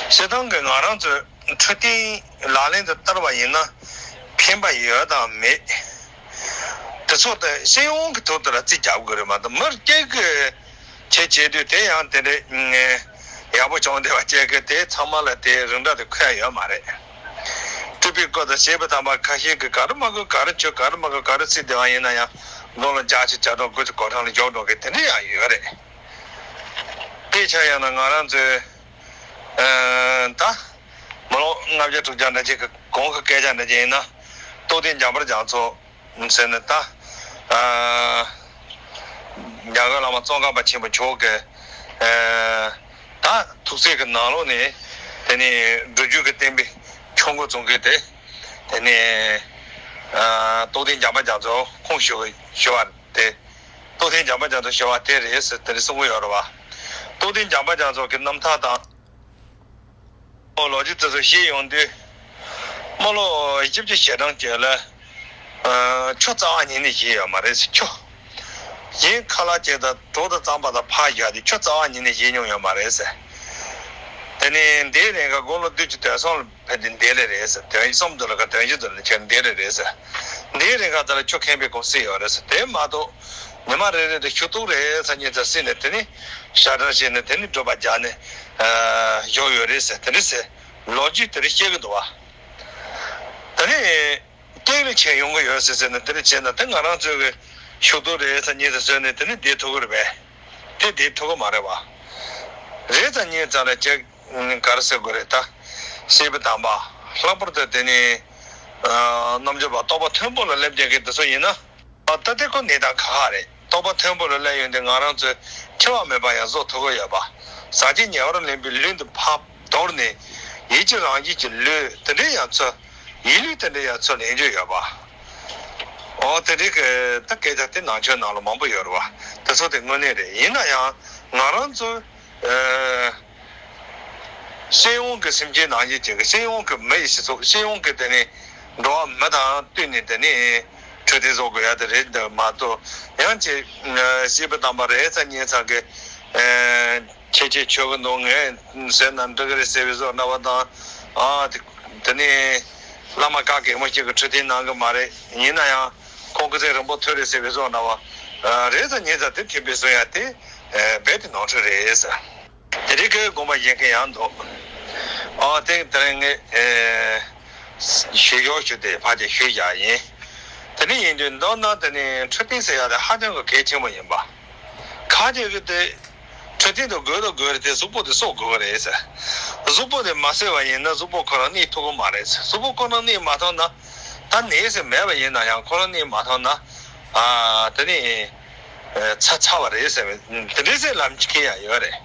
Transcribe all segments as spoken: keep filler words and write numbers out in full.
སྤྱིར་བཏང་གི་ང་རང་ཚོའི་འཕྲོད་བསྟེན་ལག་ལེན་དུ་བསྟར་བ་ཡིན་ན་ཕན་པ་ཡོད་དང་མེད། དེ་ཚོ་དེ་སྤྱི་ཡོངས་ཀྱི་ཐོག་ཏུ་ལ་རྩིས་རྒྱག་དགོས་རེད་མ་གཏོགས། མི་སྐྱེ་གི་བྱེད་བྱེད་དུས་དེ་ཡང་དེ་འདྲའི་ཡག་པོ་བྱུང་བསྡད་པ་བྱེད་གི་དེ་ཚང་མ་ལ་དེ་རིན་བསྲེས་དེ་འཁོད་ཡོད་མ་རེད། སྤྲུལ་པའི་སྐོར་དུ་བྱས་པ་དམ་པ་ཁ་ཤས་ཀྱིས་ག་རེ་མ་དགོས་ག་རེ་བྱོས་ག་རེ་མ་དགོས་ག་རེ་རྩིས་བསྡད་པ་ཡིན་ན་ཡང་དགུང་ལོ་བརྒྱད་ཅུ་གྱ་དྲུག་དགུ་བཅུ་གོ་གྲངས་ལ་འཇོག་འགྲོ་གི་དེ་འདྲ་ཡང་ཡོད་རེད། དེ་ཆ་ཡང་ན་ང་རང་ཚོའི་ད་མི་ལོ་ལྔ་བརྒྱ་དྲུག་བརྒྱ་འདྲ་ཅིག་གི་གོང་གི་སྐད་ཆ་འདྲ་ཅིག་ཡིན་ན། རྟོགས་ལྡན་འཇམ་དཔལ་རྒྱ་མཚོ་ཟེར་ནས་ད་རྒྱ་གར་བླ་མ་ཙོང་ཁ་པ་ཆེན་པོ་མཆོག་གི་ད་ཐུགས་སྲས་ཀྱི་ནང་ལོགས་ནས་དེ་ནས་སྒྲུབ་བརྒྱུད་ཀྱི་བསྟན་པའི་ཆུ་འགོ་བཙུགས་མཁན་དེ། དེ་ནས་རྟོགས་ལྡན་འཇམ་དཔལ་རྒྱ་མཚོ་ཁོང་ཞུ་ཞུ་བ་དེ། རྟོགས་ལྡན་འཇམ་དཔལ་རྒྱ་མཚོ་ཞུ་བ་དེ་རེད་ཟེར་དེ་རེད་གསུང་གི་ཡོད་རེད་བ། རྟོགས་ལྡན་འཇམ་དཔལ་རྒྱ་མཚོ་གི་རྣམ་ཐར་དང་། ལོ་རྒྱུས་དེ་ཚོ་བཤད་ཡོང་དུས། སྨོན་ལམ་བཞི་བཅུ་ཞེ་གྲངས་ཀྱི་ལ་ཆུ་རྩ་བ་ཉིད་ནས་བཞེས་ཡོད་མ་རེད་ཟེར། ཆུ་གཞན་ཁ་ལག་ཅིག་དང་གྲོ་དང་རྩམ་པ་དང་ཕར་བཞག་སྟེ་ཆུ་རྩ་བ་ཉིད་ནས་བཞེས་མྱོང་ཡོད་མ་རེད་ཟེར། དེ་ནས་འདིའི་རིང་ག་དགུང་ལོ་བདུན་ཅུ་དོན་གསུམ་ལ་ཕེབས་ཏེ་འདི་ལས་རེད་ཟེར། དོན་གསུམ་དུ་ལ་ག་དོན་བཞི་དུ་ལ་ཁྱེད་འདི་ལས་རེད་ཟེར། འདིའི་རིང་ག་དེ་ལ་ཆུ་ཁེངས་པའི་གོང་བསྲེས་ཡོད་རེད་ཟེར། དེ་མ་གཏོགས་ཉི་མ་རེ་རེ་དུ་ཆུ་ཐུག་རེད་ཟེར་ཉིན་ཙམ་བསྲེས་ནས་དེ་ནི་ཞག་གྲངས་བྱས་ནས་དེ་ནི་སྒྲུབ་པ་རྒྱག་ནས་བཞུགས་ཡོད་རེད་ཟེར། དེ་རེད་ཟེར། ལོ་རྒྱུས་དེ་རིགས་བཤད་གི་འདུག་བ། དེ་ནི་སྐད་ལ་ཆེན་ཡོང་གི་ཡོད་ཟེར་ཟེར་ནས་དེ་རིགས་བྱས་ན་དེ་ང་རང་ཚོའི་གི་ཆུ་ཐུག་རེད་ཟེར་ཉིན་ཙམ་བཟོས་ནས་དེ་ནི་བསྡད་ཐུབ་ཀྱི་རེད་པས། དེ་བསྡད་ཐུབ་ཀྱི་མ་རེད་བ། རེད་ཟེར་ཉིན་ཙམ་ལ་ཅིག་ག་རེ་ཟེར་དགོས་རེད་ད། ཤེས་པའི་དམ་པ། ལྷག་པར་དུ་དེ་ནི་རྣམ་འགྱུར་བ་རྟོགས་པ་མཐོན་པོ་ལ་སླེབས་བསྡད་མཁན་དེ་ཚོ་ཡིན་ན། ད་ལྟ་དེ་ཁོ་གནས་སྟངས་ཁག་ཁག་རེད། རྟོགས་པ་མཐོན་པོ་ལ་སླེབས་ཡོང་དུས་ང་རང་ཚོས་འཆི་བ་མེད་པ་ཡང་བཟོ་ཐུབ་ཀྱི་ཡོད་པ། ཟག་བཅས་ཉེ་བར་ལེན་པའི་ལུས་འདི་ཕར་དོར་ནས་ཡིད་ཀྱི་རང་བཞིན་གྱི་ལུས་དེ་འདྲའི་ཡང་ཚུར། ཡིད་ལུས་དེ་འདྲའི་ཡང་ཚུར་ལེན་རྒྱུ་ཡོད་པ། འོ་དེ་འདྲའི་གི་ད་སྐད་ཆ་དེ་ནང་ཆོས་ནང་ལ་མང་པོ་ཡོད་རེད་བ། དེ་ཚོ་དེ་དངོས་གནས་རེད། ཡིན་ན་ཡང་ང་རང་ཚོ་ཨ། སྤྱི་ཡོངས་ཀྱི་སེམས་ཅན་ནང་བཞིན་ཅན་གྱི་སྤྱི་ཡོངས་ཀྱི་མི་ཡི་སྤྱི་ཚོགས་སྤྱི་ཡོངས་ཀྱི་དེ་ནི་འགྲོ་བ་མི་དང་བསྟུན་ནས་དེ་ནི་འཕྲོད་བསྟེན་བཟོ་དགོས་ཡ་དེ་རེད་འདི་མ་གཏོགས། ཡང་ཅིག་ཤེས་པའི་དམ་པ་རེད་ཚ་ཉེ་ཚ་གི་ཁྱེད་ཀྱིས་ཆོས་གི་འདུག་ངས་ཟེར་ན་འགྲིག་གི་རེད་ཟེར་བའི་བཟོ་འདྲ་བ་དང་། ཨ་དེ་དེ་ནི་བླ་མ་ག་གེ་མོ་ཞིག་གི་འཕྲོད་བསྟེན་གནང་གི་མ་རེད། ཡིན་ན་ཡང་ཁོང་གི་ཚེ་རིང་པོ་ཐོས་རེད་ཟེར་བའི་བཟོ་འདྲ་བ་རེད་ཚ་ཉེ་ཚ་དེ་ཐེབས་པའི་བཟོ་ཡ་དེ་རྦད་དེ་ནོར་འཁྲུལ་རེད་ཟེར། དེ་རིང་གི་དགོངས་པ་བཞེས་མཁན་ཡང་འདུག་ཨ་དེ་དེ་རིང་ངས་ཨེ་ཞུ་ཞོག་ཞུ་དེ་ཕ་དེ་ཞུས་བཞག་ཡིན། དེ་ནི་ཡིན་དུས་མདོར་ན་དེ་ནི་འཕྲོད་བསྟེན་ཟེར་ཡ་དེ་ཧ་ཅང་གི་གལ་ཆེན་པོ་ཡིན་པ། ཁ་ཅིག་གིས་དེ་འཕྲོད་བསྟེན་དུ་དགོས་དང་དགོས་རེད་དེ་གཟུགས་པོ་དེ་གསོ་དགོས་ཀྱི་རེད་ཟེར། གཟུགས་པོ་དེ་མ་གསོས་པ་ཡིན་ན་གཟུགས་པོ་ཁོ་རང་གནས་ཐུབ་ཀྱི་མ་རེད་ཟེར། གཟུགས་པོ་ཁོ་རང་གནས་མ་ཐུབ་ན་ད་ནད་ཟེར་མེད་པ་ཡིན་ན་ཡང་ཁོ་རང་གནས་མ་ཐུབ་ན་ཨ་དེ་ནི། ཚ་ཚ་བ་རེད་ཟེར་བའི་དེ་འདྲའི་ཟེར་ལམ་ཁྱེར་ཡ་ཡོད་རེད།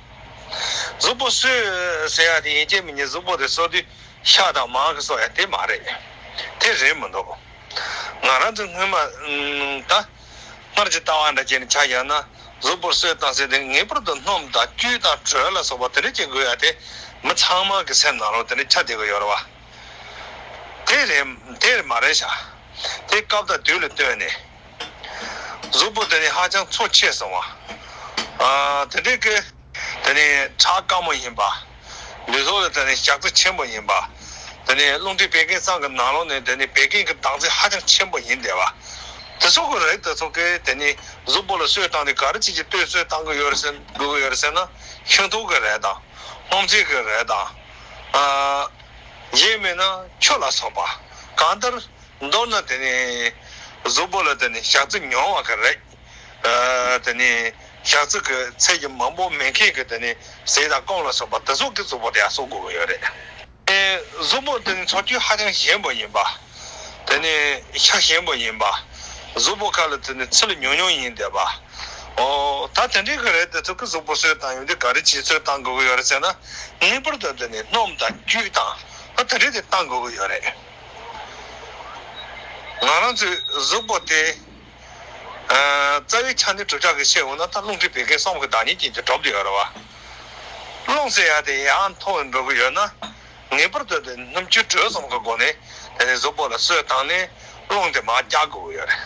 གཟུགས་པོ་གསོས་ཟེར་ཡ་དེ་ཡིན་གཅིག་མིན་གཅིག་གཟུགས་པོ་དེ་གསོ་དུས་ཤ་དང་མར་གི་གསོ་ཡ་དེ་མ་རེད། དེ་རེད་མི་འདུག་ང་རང་ཚོ་སྔོན་མ་ད་སྔར་གྱི་ལྟ་བ་འདྲ་བྱས་ནས་ཆ་བཞག་ན་གཟུགས་པོ་གསོས་བཏང་ཟེར་དེ་ངེས་པར་དུ་སྣུམ་དང་བཅུད་དང་དྲོད་ལ་སོགས་པ་དེ་འདྲ་བྱེད་དགོས་ཡ་དེ་མི་ཚང་མ་གི་སེམས་ནང་ལོགས་དེ་འདྲ་ཆགས་བསྡད་ཀྱི་ཡོད་རེད་བ། དེ་རེད་དེ་རེད་མ་རེད་ཤག་དེ་སྐབས་དང་དུས་ལ་ལྟོས་ནས། གཟུགས་པོ་དེ་ནི་ཧ་ཅང་འཚོ་ཆེ་སོང་བ། ཨ་དེ་འདྲའི་གི་དེ་ནི་ཁྲག་དཀར་མོ་ཡིན་པ། ལུས་ཐོག་ལ་དེ་ནི་ཞག་རྩི་ཆེན་པོ་ཡིན་པ། དེ་ནི་རླུང་མཁྲིས་བད་ཀན་གསང་གི་ནང་ལོགས་ནས་དེ་ནི་བད་ཀན་གྱི་དྭངས་རྩི་ཧ་ཅང་ཆེན་པོ་ཡིན་བསྡད་པ། དེ་ཚོ་གི་རིགས་དེ་ཚོ་གི་དེ་ནི་གཟུགས་པོ་ལ་གསོས་བཏང་ནས་ག་རེ་བྱེད་ཀྱི་ལྟོས་གསོས་བཏང་གི་ཡོད་རེད་ཟེར་དགོས་ཀྱི་ཡོད་རེད་ཟེར་ན་ཤིང་ཏོག་གི་རིགས་དང་སྣུམ་ཚིག་གི་རིགས་དང་། ཨ་གཞན་མིན་ན་ཆུ་ལ་སོགས་པ་གང་ལྟར། མདོར་ན་དེ་ནི་གཟུགས་པོ་ལ་དེ་ནི་ཞག་རྩི་ཉུང་བ་ག་རེ། ཨ་དེ་ནི་ཞག་རྩི་གི་ཚད་ཀྱི་མང་པོ་མེད་མཁན་གྱི་དེ་ནི་ཟས་དང་སྐོམ་ལ་སོགས་པ་དེ་ཚོ་གི་གཟུགས་པོ་དེ་ཡང་གསོ་དགོས་ཀྱི་ཡོད་རེད། ཨེ་གཟུགས་པོ་དེ་ནི་འཚོ་བཅུད་ཧ་ཅང་ཞན་པོ་ཡིན་པ། དེ་ནི་ཤ་ཞན་པོ་ཡིན་པ། གཟུགས་པོ་ཁ་ལ་དེ་ནི་ཚིལ་ཉུང་ཉུང་ཡིན་བསྡད་པ། ཨོ་ད་དེ་འདྲའི་གི་རེད་དེ་ཚོ་གི་གཟུགས་པོ་གསོས་བཏང་ཡོང་དུས་ག་རེ་བྱས་གསོས་བཏང་དགོས་ཀྱི་ཡོད་རེད་ཟེར་ན་ངེས་པར་དུ་དེ་ནི་སྣུམ་དང་བཅུད་དང་ཨ་དེ་འདྲའི་དེ་བཏང་དགོས་ཀྱི་ཡོད་རེད། ང་རང་ཚོའི་གཟུགས་པོ་དེ་ཨ་རྩ་བའི་ཆ་ནས་གྲུབ་ཆ་གི་བཤད་འོང་ན་ད་རླུང་མཁྲིས་བད་ཀན་གསུམ་གྱི་བདག་ཉིད་ཅན་གྱི་གྲུབ་བསྡད་ཡོད་རེད་བ། རླུང་ཟེར་ཡ་དེ་ཡང་མཐོ་རུ་འགྲོ་གི་ཡོད་ན་ངེས་པར་དུ་དེ་སྣུམ་བཅུད་དྲོད་གསུམ་གྱི་སྒོ་ནས་དེ་ནི་གཟུགས་པོ་ལ་གསོས་བཏང་ནས་རླུང་དེ་མར་རྒྱག་དགོས་ཀྱི་ཡོད་རེད།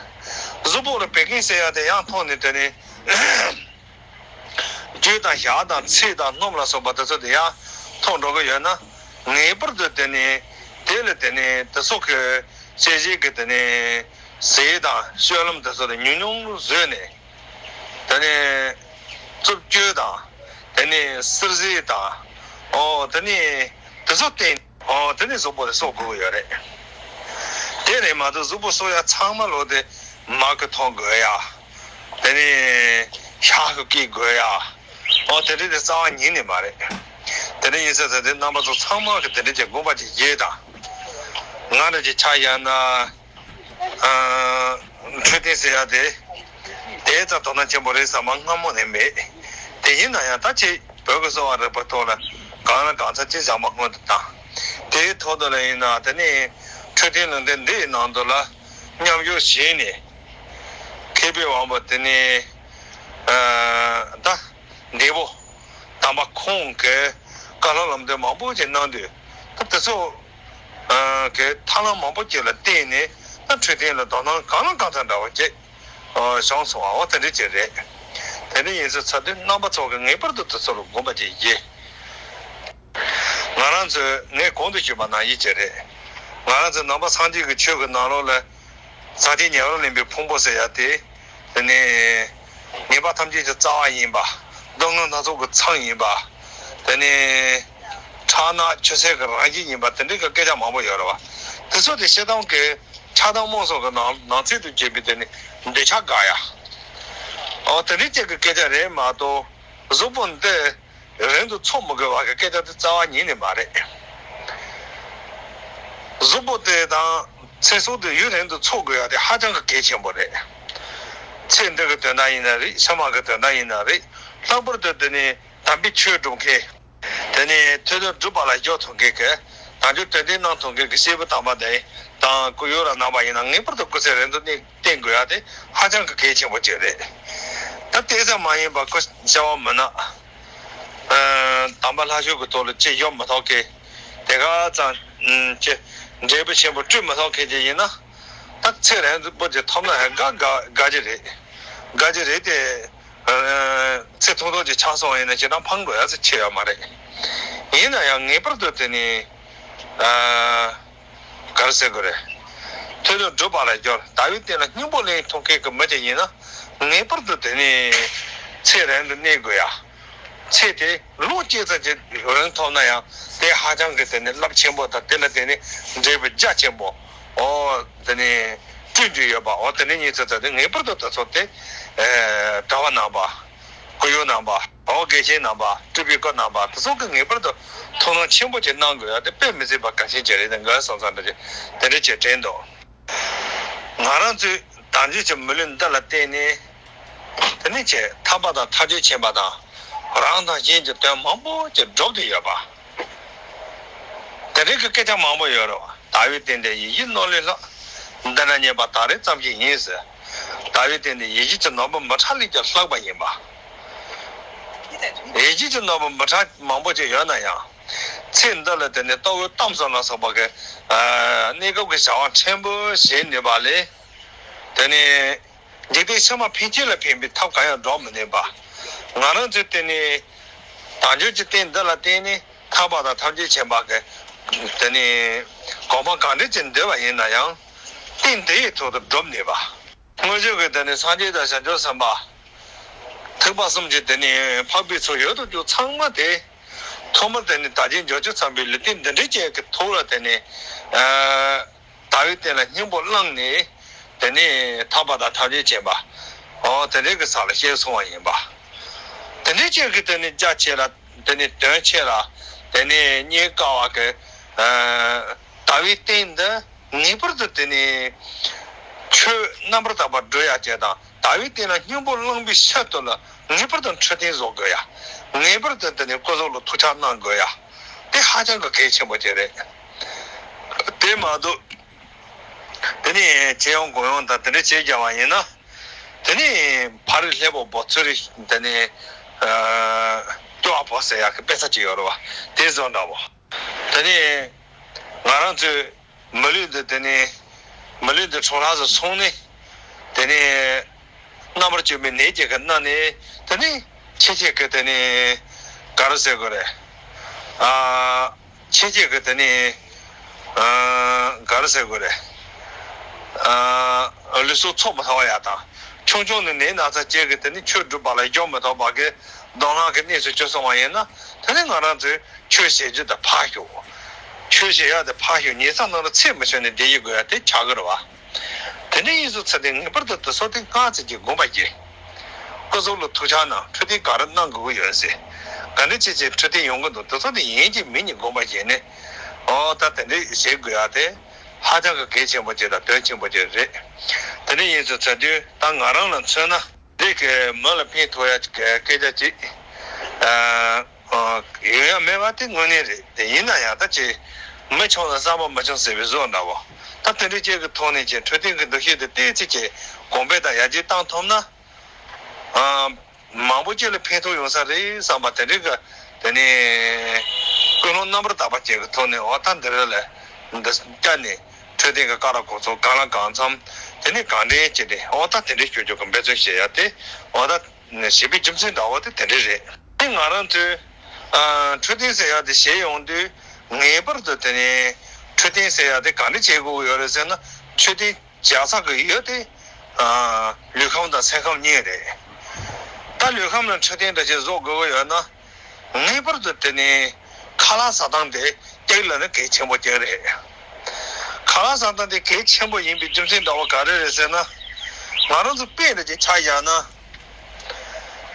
གཟུགས་པོ་ལ་བད་ཀན་ཟེར་ཡ་དེ་ཡང་མཐོ་ནས་དེ་ནི། བཅུད་དང་ཞག་དང་ཚིལ་དང་སྣུམ་ལ་སོགས་པ་དེ་ཚོ་དེ་ཡང་ འགྲོ་གི་ཡོད་ན། ངེས་པར་དུ་དེ་ནི་དེ་ལ་དེ་ནི་དེ་སོགས་ཀྱི་དཔྱད་གཞིའི་གི་དེ་ནི་ཟས་དང་སྤྱོད་ལམ་དེ་ཚོ་ལ་ཉུང་ཉུང་བཟོས་ནས། དེ་ནི་རྩུབ་སྤྱོད་དང་། དེ་ནི་བསིལ་ཟས་དང་། ཨོ་དེ་ནི་དེ་ཚོ་བསྟེན། ཨོ་དེ་ནི་གཟུགས་པོ་དེ་གསོ་དགོས་ཀྱི་ཡོད་རེད། དེ་རེད་མ་གཏོགས་གཟུགས་པོ་གསོ་ཡ་ཚང་མ་ལོ་དེ་མར་གི་འཐུང་དགོས་ཡ། དེ་ནི་ཤ་གི་སྐྱེ་དགོས་ཡ། ཨོ་དེ་འདྲ་དེ་རྩ་བ་ཉིད་ནས་མ་རེད། དེ་འདྲ་ཡིན་ཙང་ད་དེ་རྣམ་པ་ཚོ་ཚང་མ་གི་དེ་འདྲ་ཅིག་དགོངས་པ་ཅིག་བཞེས་དང་། ང་འདྲ་ཅིག་ཆ་བཞག་ན། ཨ། འཕྲོད་བསྟེན་ཟེར་ཡ་དེ། དེ་ཙམ་དོ་སྣང་ཆེན་པོ་རེད་བསམ་པ་སྔ་མོ་ནས་མེད། དེ་ཡིན་ན་ཡང་ད་ཅིག་བོད་ཀྱི་གསོ་བ་རིག་པའི་ཐོག་ལ་གང་ལ་གང་འཚམ་ཅིག་བྱ་བ་སྔོན་དུ་བཏང་། དེའི་ཐོག་ཏུ་ལ་ཡིན་ན་དེ་ནི་འཕྲོད་བསྟེན་ལུང་བསྟན་འདིའི་ནང་དུ་ལ་མཉམ་ཞུགས་བྱས་ནས། མཁས་པའི་དབང་པོ་དེ་ནི། ཨ། ད། འདས་པོ་དམ་པ་ཁོང་གིས་བཀའ་སློབ་ལམ་སྟོན་མང་པོ་ཅིག་གནང་དུས། ད་དེ་ཚོ་གི་ཐབས་ལམ་མང་པོ་ཅིག་ལ་བརྟེན་ནས། ད་འཕྲོད་བསྟེན་ལ་དོ་སྣང་གང་ལ་གང་འཚམ་འདྲ་བོ་ཅིག་བྱུང་སོང་བ། འོ་དེ་འདྲ་ཅིག་རེད། དེ་འདྲ་ཡིན་ཙང་ཚར་དུས་རྣམ་པ་ཚོ་གིས་ངེས་པར་དུ་དེ་ཚོ་ལ་དགོངས་པ་ཅིག་བཞེས། ང་རང་ཚོས་ངས་གོང་དུ་ཞུས་པ་ནང་བཞིན་ཅིག་རེད། ང་རང་ཚོ་ནང་པ་སངས་རྒྱས་ཀྱི་ཆོས་ཀྱི་ནང་ལོགས་ལ། ཟང་ཐལ་ཉེ་བར་ལེན་པའི་ཕུང་པོ་ཟེར་ཡ་དེ། དེ་ནས་ཉེས་པ་ཐམས་ཅད་ཀྱི་རྩ་བ་ཡིན་པ། སྡུག་བསྔལ་སྣ་ཚོགས་ཀྱི་མཚམས་ཡིན་པ། དེ་ནས་ཁྲག་ནག་ཆུ་སེར་གྱི་རང་བཞིན་ཡིན་པ། དེ་འདྲའི་གི་སྐད་ཆ་མང་པོ་ཡོད་རེད་བ། དེ་ཚོ་དེ་སྤྱིར་བཏང་གི་ཆགས་སྡང་རྨོངས་གསུམ་གྱི་ནང་ནང་ཚན་དུ་གྱུར་པའི་དེ་ནི་འདོད་ཆགས་དགག་ཡ། ཨོ་དེ་འདྲའི་ཅིག་གི་སྐད་ཆ་རེད་མ་གཏོགས། གཟུགས་པོ་འདི་རིང་དུ་འཚོ་མི་དགོས་པ་གི་སྐད་ཆ་དེ་རྩ་བ་ཉིད་ནས་མ་རེད། གཟུགས་པོ་དེ་དང་ཚེ་སྲོག་དེ་ཡུན་རིང་དུ་འཚོ་དགོས་ཡ་དེ་ཧ་ཅང་གི་གལ་ཆེན་པོ་རེད། ཚེ་འདི་གི་དོན་དག་ཡིན་ན་རེད། ཕྱི་མ་གི་དོན་དག་ཡིན་ན་རེད། ལྷག་པར་དུ་དེ་ནི་དམ་པའི་ཆོས་སྒྲུབ་མཁན། དེ་ནི་ཐོས་དང་སྒྲུབ་པ་ལ་སྦྱོར་ཐུབ་མཁན་གྱི། དམ་ཆོས་དོན་ལྡན་གནང་ཐུབ་མཁན་གྱི་སྐྱེས་བུ་དམ་པ་དེ་དང་སྐུ་ཡོད་ལ་རྣམ་པ་ཡིན་ན། ངེས་པར་དུ་སྐུ་ཚེ་རིང་དུ་གནས། བསྟེན་དགོས་ཡ་དེ་ཧ་ཅང་གི་གལ་ཆེན་པོ་ཅིག་རེད། ད་དེ་ཙམ་མ་ཡིན་པ་སྐུ་བྱ་བ་མི་ནག་ཨ། དམ་པ་ལྷ་ཆོས་ཀྱི་ཐོག་ལ་ཅི་ཡོང་མི་ཐོག་གི། དེ་ག་ཙམ་ཅི་འབྲས་བུ་ཆེན་པོ་སྤྲོད་མི་ཐོག་གི་ཅིག་ཡིན་ན། ད་ཚེ་རིང་པོ་ཅིག་ཐོབ་ན་ཡང་དགའ་དགའ་དགའ་གི་རེད། དགའ་གི་རེད་དེ། ཨ། ཚེ་ཐུང་ཐུང་ཅིག་ཆགས་སོང་ཡིན་ན་ཅི་ལྟར་ཕངས་དགོས་ཡ་ཚེ་ཆེ་ཡོད་མ་རེད། ཡིན་ན་ཡང་ངེས་པར་དུ་དེ་ནི། ཨ། ག་རེ་ཟེར་དགོས་རེད། ཐོས་དང་སྒྲུབ་པ་ལ་སྦྱོར། ལྟ་བའི་སྟེང་ལ་སྙིང་པོ་ལེན་ཐུབ་མཁན་གྱི་མི་ཅིག་ཡིན་ན། ངེས་པར་དུ་དེ་ནི་ཚེ་རིང་དུ་གནས་དགོས་ཡ། ཚེ་དེ་ལོ་གཅིག་ཙམ་ཅིག་རིང་ཐོབ་ན་ཡང་དེ་ཧ་ཅང་གི་དེ་ནི་རླབས་ཆེན་པོ་དང་། དེ་ལ་དེ་ནི་འབྲས་བུ་རྒྱ་ཆེན་པོ། ཨོ་དེ་ནི་སྤྲོད་རྒྱུ་ཡོད་པ། ཨོ་དེ་ནི་ཉིད་ཚེ་ཚེ་དེ་ངེས་པར་དུ་དེ་ཚོ་དེ། ཨེ། གྲྭ་པ་རྣམ་པ། སྐུ་ཡོད་རྣམ་པ། འོ་དགེ་བཤེས་རྣམ་པ། སྤྲུལ་པའི་སྐུ་རྣམ་པ་དེ་ཚོ་གིས་ངེས་པར་དུ་ཐུགས་སྣང་ཆེན་པོ་ཅིག་གནང་དགོས་ཡ་དེ་དཔེ་མི་སྲིད་པ་གལ་ཆེན་ཅིག་རེད། དེ་འགའ་སོང་ཙང་འདྲ་ཅིག་དེ་འདྲ་ཅིག་དྲན་འདུག་ང་རང་ཚོའི་དལ་འབྱོར་གྱི་མི་ལུས་འདི་ལ་བརྟེན་ནས། དེ་ནས་ཅིག་ཐར་པ་དང་ཐམས་ཅད་མཁྱེན་པ་དང་། རང་དང་གཞན་གྱི་དོན་མང་པོ་ཅིག་སྒྲུབ་བསྡད་ཡོད་པ། དེ་རིགས་ཀྱི་སྐད་ཆ་མང་པོ་ཡོད་རེད་བ། ལྟ་བའི་སྟེང་དུ་ཡིད་བཞིན་ནོར་ལས་ལྷག་འདི་ན་རྙེད་པ་ད་རེས་ཙམ་ཞིག་ཡིན་ཟེར། ལྟ་བའི་སྟེང་དུ་ཡིད་བཞིན་གྱི་ནོར་བུ་མི་ཕྲ་ལས་ཀྱང་ལྷག་པ་ཡིན་པ། ཡིད་བཞིན་གྱི་ནོར་བུ་མི་ཕྲ་མང་པོ་ཅིག་ཡོད་ན་ཡང་། ཚེ་འདི་ལ་དེ་ནི་ལྟོ་གོས་གཏམ་གསུམ་ལ་སོགས་པ་གི། ཨ། གནས་སྐབས་ཀྱི་བྱ་བ་ཕྲན་བུ་བྱེད་ནུས་པ་ལས། དེ་ནི། འཇིག་རྟེན་ཕྱི་མ་ཕན་ཆད་ལ་ཕན་པའི་ཐབས་གང་ཡང་སྒྲུབ་མི་ནུས་པ། ང་རང་ཚོས་དེ་ནི་དལ་འབྱོར་གྱི་རྟེན་འདི་ལ་བརྟེན་ནས་ཐར་པ་དང་ཐམས་ཅད་མཁྱེན་པ་གི་དེ་ནི་གོ་འཕང་གང་འདྲ་ཅིག་འདོད་པ་ཡིན་ན་ཡང་། རྟེན་འདི་ཡི་ཐོག་ཏུ་སྒྲུབ་ནུས་པ། སྔོན་བྱོན་གྱི་དེ་ནི་སངས་རྒྱས་དང་བྱང་ཆུབ་སེམས་དཔའ། ཐེག་པ་གསུམ་གྱི་དེ་ནི་འཕགས་པའི་ཚོགས་ཡོད་དོ་ཅོག་ཚང་མ་དེ། ཐོག་མར་དེ་ནི་དལ་འབྱོར་འབྱོར་བྱེད་ཚངས་པའི་ལུས་རྟེན་འདི་འདྲའི་ཅིག་གི་ཐོག་ལ་དེ་ནི། ཨ། ལྟ་བའི་སྟེང་ལ་སྙིང་པོ་བླངས་ནས། དེ་ནས་ཐར་པ་དང་ཐམས་ཅད་མཁྱེན་པ། འོ་དེ་འདྲའི་གི་ས་ལ་སྐྱེས་སོང་བ་ཡིན་པ། དེ་འདྲའི་ཅིག་གི་དེ་ནས་རྒྱ་ཆེ་ལ། དེ་ནས་དོན་ཆེ་ལ། དེ་ནས་རྙེད་དཀའ་བ་གི། ཨ། ལྟ་བའི་སྟེང་དུ་ངེས་པར་དུ་དེ་ནས་ཆོས་རྣམ་པར་དག་པ་སྒྲུབ་ཡ་ཅིག་དང་། ལྟ་བའི་སྟེང་ལ་སྙིང་པོ་བླངས་པའི་ཤུལ་དུ་ལ་ངེས་པར་དུ་འཕྲོད་བསྟེན་བཟོ་དགོས་ཡ། ངེས་པར་དུ་དེ་ནས་སྐུ་གཟུགས་ལ་ཐུགས་ཆགས་གནང་དགོས་ཡ། དེ་ཧ་ཅང་གི་གལ་ཆེན་པོ་ཅིག་རེད། དེ་མ་གཏོགས། དེ་ནས་ཁྱེད་ཡོང་དགོས་ཡོང་དང་དེ་འདྲ་བྱེད་རྒྱག་པ་ཡིན་ན། དེ་ནས་ཕ་རི་ལྷེ་པོ་བོ་ཚུ་རི་དེ་ནས། ཨ། ཏུ་ཨ་བོ་ཟེར་ཡག་གི་དཔེ་ཆ་ཅིག་ཡོད་རེད་བ། དེ་བཟོ་འདྲ་བོ། དེ་ནས་ང་རང་ཚོའི་མི་ལུས་འདི་དེ་ནས་མི་ལུས་འདི་ཁྲོ་ལྷ་སུ་སོང་ནས། དེ་ནས་རྣམ་པར་གྱུར་པའི་ནད་ཀྱིས་གི་མནར་ནས། དེ་ནས་ཁྱེད་ཁྱེད་ཀྱི་དེ་ནས་ག་རེ་ཟེར་དགོས་རེད། ཨ། ཕྱི་རྒྱལ་གྱི་དེ་ནི་ཨ་ག་རེ་ཟེར་དགོས་རེད། ཨ་ལུས་སྲོག་འཚོ་མི་ཐུབ་པ་ཡག་དང་། ཆུང་ཆུང་ནས་ནད་ན་ཚ་ཅན་གྱི་དེ་ནི་ཆོས་སྒྲུབ་པ་ལ་འཇོག་མི་ཐུབ་པ་གི་གདོང་ལྷང་གི་གནས་སུ་གྱུར་སོང་བ་ཡིན་ན། དེ་ནི་ང་རང་ཚོས་ཆོས་བྱེད་རྒྱུ་དེ་ཕར་ཞོག་ཆོས་བྱེད་ཡག་དེ་ཕར་ཞོག་ཉལ་ས་ནང་ལ་ཚེ་མི་ཆོད་ནས་བསྡད་ཡི་དགོས་ཡག་དེ་ཆགས་ཀྱི་རེད་བ། དེ་འདྲ་ཡིན་སོང་ཙང་དེ་ངེས་པར་དུ་དེ་ཚོ་དེ་སྔ་ཙམ་གྱི་དགོངས་པ་བཞེས། སྐུ་གཟུགས་ལ་ཐུག་ཆག་ན་འཕྲོད་བསྟེན་ག་རེ་གནང་དགོས་ཀྱི་ཡོད་ཟེར། ག་འདྲ་བྱས་བྱས་འཕྲོད་བསྟེན་ཡོང་གི་འདུག་དེ་ཚོ་དེ་ཡིན་གཅིག་མིན་གཉིས་དགོངས་པ་བཞེས་ནས། ཨོ་ད་དེ་འདྲ་བྱེད་དགོས་ཡག་དེ་ཧ་ཅང་གི་གལ་ཆེན་པོ་ཅིག་དང་དོན་ཆེན་པོ་ཅིག་རེད། དེ་འདྲ་ཡིན་སོང་ཙང་དུས་ད་ང་རང་ལ་མཚོན་ན། འདི་གི་མི་ལ་ཕན་ཐོགས་ཡག་གི་སྐད་ཆ་ཅིག་ཨ། ཨ། ཡོང་ཡ་མེད་པ་དེ་དངོས་གནས་རེད། དེ་ཡིན་ན་ཡང་ད་ཅིག་མི་ཆུང་ལ་བསམ་པ་མི་ཆུང་ཟེར་བའི་བཟོ་འདྲ་བོ། ད་དེ་འདྲའི་ཅིག་གི་ཐོག་ནས་ཅིག་འཕྲོད་བསྟེན་གྱི་འདུ་ཤེས་དེ་ཏོག་ཙམ་ཅིག་གོང་འཕེལ་དང་ཡར་རྒྱས་བཏང་ཐུབ་ན། ཨ། མང་པོ་ཅིག་ལ་ཕན་ཐོགས་ཡོང་ས་རེད་བསམ་པ་དེ་འདྲའི་གི་དེ་ནས་ཀུན་སློང་རྣམ་པར་དག་པ་ཅིག་གི་ཐོག་ནས་འོ་ད་འདི་རེད་ལ། འདི་བསྐྱར་ནས་འཕྲོད་བསྟེན་གྱི་ཀ་ར་གོ་ཚོ་གང་ལ་གང་འཚམ་དེ་ནས་གང་འདྲའི་ཅིག་དེ་འོ་ད་དེ་འདྲའི་སྤྱོད་རྒྱུ་གི་འབད་བརྩོན་བྱེད་ཡ་དེ་འོ་ད། ཞེས་པའི་རྒྱུ་མཚན་འདྲ་བོ་དེ་དེ་འདྲ་རེད། དེ་ང་རང་ཚོས་ཨ་འཕྲོད་བསྟེན་ཟེར་ཡག་དེ་བྱེད་ཡོང་དུས་ངེས་པར་དུ་དེ་ནས་འཕྲོད་བསྟེན་ཟེར་ཡག་དེ་ག་འདྲ་བྱེད་དགོས་ཀྱི་ཡོད་རེད་ཟེར་ན། འཕྲོད་བསྟེན་བྱེད་ས་གི་ཡུལ་དེ་ཨ་ལུས་ཁམས་དང་སེམས་ཁམས་གཉིས་རེད། ད་ལུས་ཁམས་ལ་འཕྲོད་བསྟེན་འདྲ་བྱེད་བཟོ་དགོས་ཀྱི་ཡོད་ན། ངེས་པར་དུ་དེ་ནི་ཁ་ལག་ཟ་སྟངས་དེ་གཅིག་ལ་ནི་གལ་ཆེན་པོ་གཅིག་རེད། ཁ་ལག་ཟ་སྟངས་དེ་གལ་ཆེན་པོ་ཡིན་པའི་རྒྱུ་མཚན་འདྲ་བོ་ག་རེ་རེད་ཟེར་ན། ང་རང་ཚོ་དཔེ་འདྲ་ཅིག་ཆ་བཞག་ན།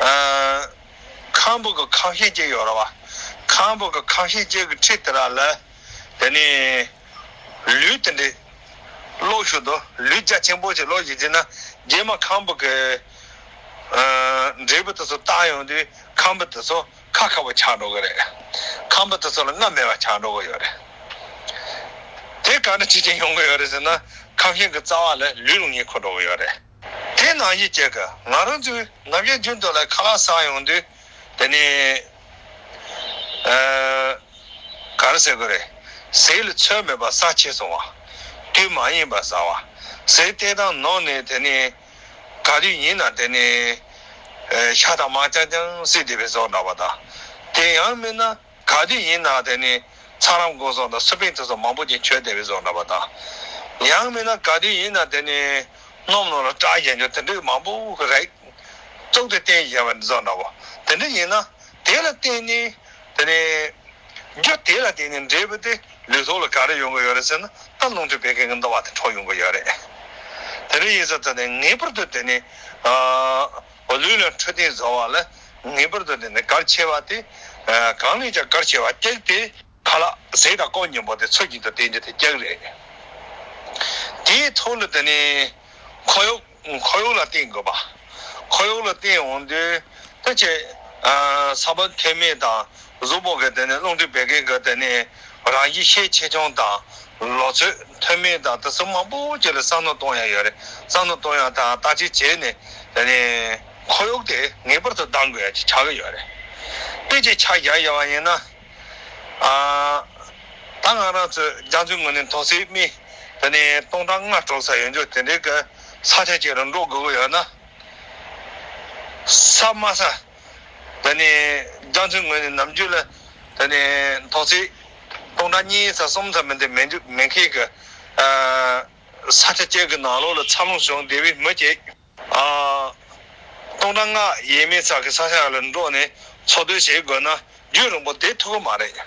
ཨ། ཁམ་བུ་གི་ཁམ་ཤིང་གཅིག་ཡོད་རེད་བ། ཁམ་བུ་གི་ཁམ་ཤིང་གཅིག་གི་འཁྲིས་དེ་ར་ལ། དེ་ནི། ལུས་དེ་འདྲའི་ལོག་ཤོར་དུས་ལུས་རྒྱ་ཆེན་པོ་ཞིག་ལོག་ཡིན་ཟེར་ན། རྗེས་མ་ཁམ་བུ་གི་ཨ་འབྲས་བུ་དེ་ཚོ་བཏགས་ཡོང་དུས་ཁམ་བུ་དེ་ཚོ་ཁ་ཁ་བ་ཆགས་འགྲོ་གི་རེད། ཁམ་བུ་དེ་ཚོ་ལ་རྔ་མེད་པ་ཆགས་འགྲོ་གི་ཡོད་རེད། དེ་ག་འདྲ་བྱེད་ཀྱིན་ཡོང་གི་ཡོད་རེད་ཟེར་ན། ཁམ་ཤིང་གི་རྩ་བ་ལ་ལུས་ལ་ངེས་འཁོར་འགྲོ་གི་ཡོད་རེད། དེ་ནང་བཞིན་བྱས་ཀྱི་ང་རང་ཚོའི་ནམ་ཞག་རྒྱུན་དུ་ལ་ཁ་ལག་ཟ་ཡོང་དུས་དེ་ནི་ཨ། ག་རེ་ཟེར་དགོས་རེད། ཟས་ལ་ཚོད་མེད་པ་ཟ་ཆེ་སོང་བ། དུས་མ་ཡིན་པ་ཟ་བ། ཟས་བལྟས་སྟངས་ནོར་ནས་དེ་ནི་ག་དུས་ཡིན་ན་དེ་ནི་ཨ་ཤ་དང་མར་རྐྱང་རྐྱང་བསྲེས་བསྡད་པའི་བཟོ་འདྲ་བ་དང་། དེ་ཡང་མིན་ན་ག་དུས་ཡིན་ན་དེ་ནི་ཚ་རམས་སྐོམ་སོགས་དང་སུ་པིན་དེ་ཚོ་མང་པོ་ཅིག་མཆོད་བསྡད་པའི་བཟོ་འདྲ་བ་དང་། ཡང་མིན་ན་ག་དུས་ཡིན་ན་དེ་ནི་སྣུམ་ནང་ལ་སྐྲག་བཞིན་རྒྱུ་དེ་འདྲའི་མང་པོ་རེད། བཙུགས་ཏེ་བསྟན་བཞག་པ་འདི་ཚོ་འདྲ་བོ། དེ་འདྲ་ཡིན་ན་དེ་ལ་བརྟེན་ནས་དེ་ནས་རྒྱུ་དེ་ལ་བརྟེན་ནས་འབྲས་བུ་དེ་ལུས་ཐོག་ལ་ག་རེ་ཡོང་གི་ཡོད་རེད་ཟེར་ན། ད་རླུང་མཁྲིས་བད་ཀན་གྱི་འདུ་བ་དེ་འཕྲོག་ཡོང་གི་ཡོད་རེད། དེ་འདྲ་ཡིན་ཙང་དེ་ནས་ངེས་པར་དུ་དེ་ནས་ཨ་ལུས་ལ་འཕྲོད་བསྟེན་བཟོ་བ་ལ་ངེས་པར་དུ་དེ་ནས་གལ་ཆེ་བ་དེ་ཨ་གང་ལས་ཀྱང་གལ་ཆེ་བ་གཅིག་དེ། ཁ་ལག་ཟས་དང་གོ་སྙོམས་པོ་དེ་ཚུལ་བཞིན་དུ་བསྟེན་རྒྱུ་དེ་གཅིག་རེད། དེའི་ཐོག་ལ་དེ་ནི་ཁོར་ཡུག་ཁོར་ཡུག་ལ་བརྟེན་དགོས་པ། ཁོར་ཡུག་ལ་བརྟེན་འོང་དུས་ད་ཆེ་ཨ་ས་བོན་ཐོན་མི་དང་གཟུགས་པོ་གི་དེ་ནི་རླུང་མཁྲིས་བད་ཀན་གི་དེ་ནི་རང་བཞིན་ཤས་ཆེ་ཆུང་དང་ལོ་ཚོད་ཐོན་མི་དང་དེ་ཚོ་མང་པོ་ཅིག་ལ་བསམ་བློ་གཏོང་ཡ་ཡོད་རེད། བསམ་བློ་གཏོང་ཡ་དང་བརྟག་དཔྱད་བྱས་ནས་དེ་ནི་ཁོར་ཡུག་དེ་ངེས་པར་དུ་ལྡང་དགོས་ཡ་ཅིག་ཆགས་ཀྱི་ཡོད་རེད། དཔེ་ཅིག་ཆ་བཞག་ཡོད་པ་ཡིན་ན། ཨ། ད་ང་རང་ཚོ་རྒྱ་མཚོའི་ངོས་ནས་མཐོ་ཚད་སྨི་དེ་ནས་སྟོང་ཕྲག་ལྔ་དྲུག་ཙམ་ཡོད་རྒྱུ་དེ་འདྲའི་གི་ས་ཆ་ཅིག་ལ་འགྲོ་དགོས་ཀྱི་ཡོད་ན། ས་དམའ་ས་དེ་ནས་རྒྱ་མཚོའི་ངོས་ནས་ནམ་རྒྱུན་ལ་དེ་ནས་མཐོ་ཚད་སྟོང་ཕྲག་གཉིས་ཙམ་གསུམ་ཙམ་མིན་ཏེ་མེད་རྒྱུ་མེད་མཁན་གི་ཨ། ས་ཆ་གཅིག་གི་ནང་ལོགས་ལ་འཚར་ལོངས་བྱུང་བསྡད་པའི་མི་གཅིག་ཨ། སྟོང་ཕྲག་ལྔ་ཡས་མས་ཙམ་གྱི་ས་ཆ་ལ་འགྲོ་ནས་འཚོ་སྡོད་བྱེད་དགོས་ན་རྒྱུན་རིང་པོ་བསྡད་ཐུབ་ཀྱི་མ་རེད།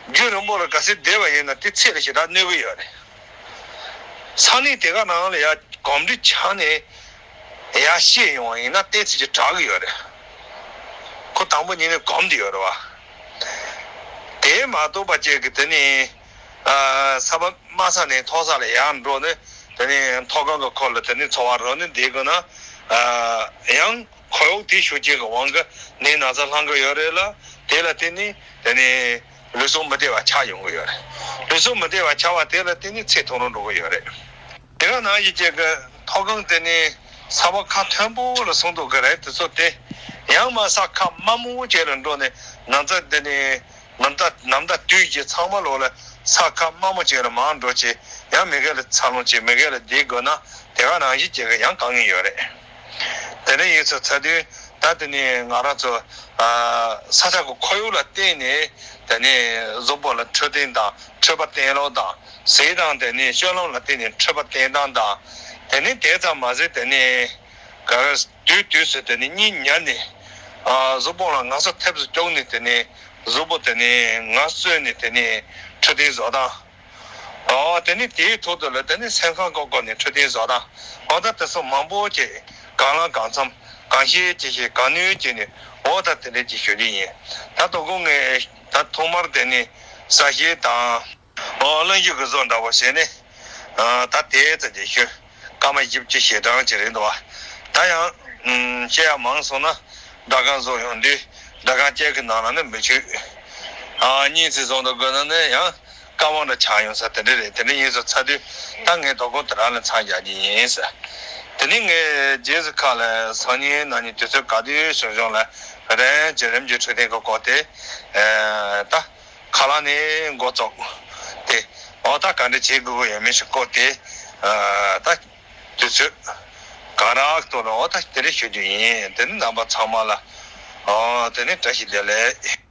རྒྱུན་རིང་པོ་ལ་གལ་སྲིད་བསྡད་པ་ཡིན་ན་དེ་ཚེ་ལ་ཞེ་དྲག་གནོད་ཀྱི་ཡོད་རེད། ས་གནས་དེ་ག་ནང་ལ་ཡ་གོམས་འདྲིས་ཆགས་ནས་ཡར་བཤད་ཡོང་བ་ཡིན་ན་ཏོག་ཙམ་ཅིག་དྲག་གི་ཡོད་རེད། ཁོ་དང་པོ་ཉིད་ནས་གོམས་བསྡད་ཡོད་རེད་བ། དེ་མ་གཏོགས་པ་ཅིག་གི་དེ་ནི་ཨ། ས་བ་དམའ་ས་ནས་མཐོ་ས་ལ་ཡར་འགྲོ་ནས་དེ་ནས་མཐོ་སྒང་གི་ཁུལ་ལ་དེ་ནས་འཚོ་བ་རོལ་ནས་བསྡད་དགོས་ན། ཨ། ཡང་ཁོར་ཡུག་དེའི་ཤུགས་རྐྱེན་གྱི་དབང་གིས་ནད་ན་ཚ་ལངས་ཀྱི་ཡོད་རེད་ལ། དེ་ལ་བརྟེན་ནས་དེ་ནས་ལུས་ཟུངས་མི་བདེ་བ་ཆགས་ཡོང་གི་ཡོད་རེད། ལུས་ཟུངས་མི་བདེ་བ་ཆགས་པ་དེ་ལ་བརྟེན་ནས་ཚེ་ཐུང་རུ་འགྲོ་གི་ཡོད་རེད། དེ་ག་ནང་བཞིན་བྱས་ཀྱི་མཐོ་སྒང་དེ་ནི་ས་བབ་ཁ་མཐོན་པོ་ལ་སོང་འདུག་གི་རེད། དེ་ཚོ་དེ་ཡང་མར་ས་ཁ་དམའ་མོ་བྱས་ལ་འགྲོ་ནས་ནམ་ཟླ་དེ་ནི་ནམ་ཟླ་ནམ་ཟླ་དུས་ཀྱི་ཚང་མ་ལོག་ལ་ས་ཁ་དམའ་མོ་བྱས་ལ་མར་འགྲོ་བྱས། ཡང་མི་སྒེར་ལ་འཚར་ལོངས་བྱས། མི་སྒེར་ལ་བསྡད་དགོས་ན་དེ་ག་ནང་བཞིན་བྱས་ཀྱི་ཡང་དཀའ་ངལ་ཡོད་རེད། དེ་འདྲ་ཡིན་ཙང་ཚ་དུས་ ད་དེ་ནས་ང་རང་ཚོ་ཨ་ས་ཆ་གི་ཁོར་ཡུག་ལ་བརྟེན་ནས་དེ་ནས་གཟུགས་པོ་ལ་འཕྲོད་བསྟེན་དང་འཕྲོད་པ་བསྟེན་ལོག་དང་། ཟས་དང་དེ་ནས་སྤྱོད་ལམ་ལ་བརྟེན་ནས་འཕྲོད་པ་བསྟེན་སྟངས་དང་། དེ་ནས་དེ་ཙམ་མ་ཟད་དེ་ནས་ག་རེ་དུས་དུས་སུ་དེ་ནས་གཉིད་ཉལ་ནས་ཨ་གཟུགས་པོ་ལ་ངལ་གསོ་ཐེབས་སུ་བཅུག་ནས་དེ་ནས་གཟུགས་པོ་དེ་ནས་ངལ་གསོས་ནས་དེ་ནས་འཕྲོད་བསྟེན་བཟོ་སྟངས། ཨོ་དེ་ནི་དེའི་ཐོག་ཏུ་ལ་དེ་ནི་སེམས་ཁམས་སྐོར་སྐོར་ནས་འཕྲོད་བསྟེན་བཟོ་སྟངས། ཨོ་ད་དེ་ཚོ་མང་པོ་ཅིག་གང་ལ་གང་འཚམ་གང་ཤེས་ཅི་ཤེས་གང་ནུས་ཅི་ནུས། ཨོ་ད་དེ་འདྲ་ཅིག་ཞུ་རྒྱུ་ཡིན། ད་དོ་དགོང་ངས་ད་ཐོག་མར་དེ་ནི་ས་གཞི་དང་། ཨོ་གླེང་གཞི་གི་བཟོ་འདྲ་བོ་བྱས་ནས། ཨ་ད་དེ་ཙམ་ཅིག་ཞུ། སྐར་མ་བཞི་བཅུ་ཞེ་གྲངས་ཅིག་རེད་འདུག་བ། ད་ཡང་ཨུམ་བཤད་ཡ་མང་སོང་ན་སྒྲ་གང་བཟོ་ཡོང་དུས་སྒྲ་གང་བཅས་ཀྱི་ནང་ལ་ནི་མི་ཆུད། ཨ་གཉིས་ཚིག་བཟོ་འདྲ་དགོས་ན་ནི་ཡང་སྐར་མ་འདྲ་ཆགས་ཡོང་ས་དེ་འདྲ་རེད། དེ་འདྲ་ཡིན་ས་ཚར་དུས་ད་ངས་དོ་དགོང་དེ་རང་ལ་མཚམས་རྒྱག་གི་ཡིན་ཟེར། དེ་ནི་ངས་རྗེས་སུ་ཁ་ལ་སང་ཉིན་གནངས་ཉིན་དུས་ཚོད་ག་དུས་བྱུང་བྱུང་ལ་རིམ་གྱིས་རིམ་གྱིས་འཕྲོད་བསྟེན་གྱི་སྐོར་དེ་ཨ་ད། ཁ་ལག་ནས་འགོ་བཙུགས་ཏེ། འོ་ད་ག་འདྲ་བྱེད་དགོས་ཀྱི་ཡོད་མེད་ཞིག་བཀོད་དེ། ཨ་ད་དུས་ཚོད་ག་རག་ཐོག་ལ་འོ་ད་དེ་འདྲ་ཞུ་རྒྱུ་ཡིན། དེ་ནི་རྣམ་པ་ཚང་མ་ལ་འོ་དེ་ནི་བཀྲ་ཤིས་བདེ་ལེགས།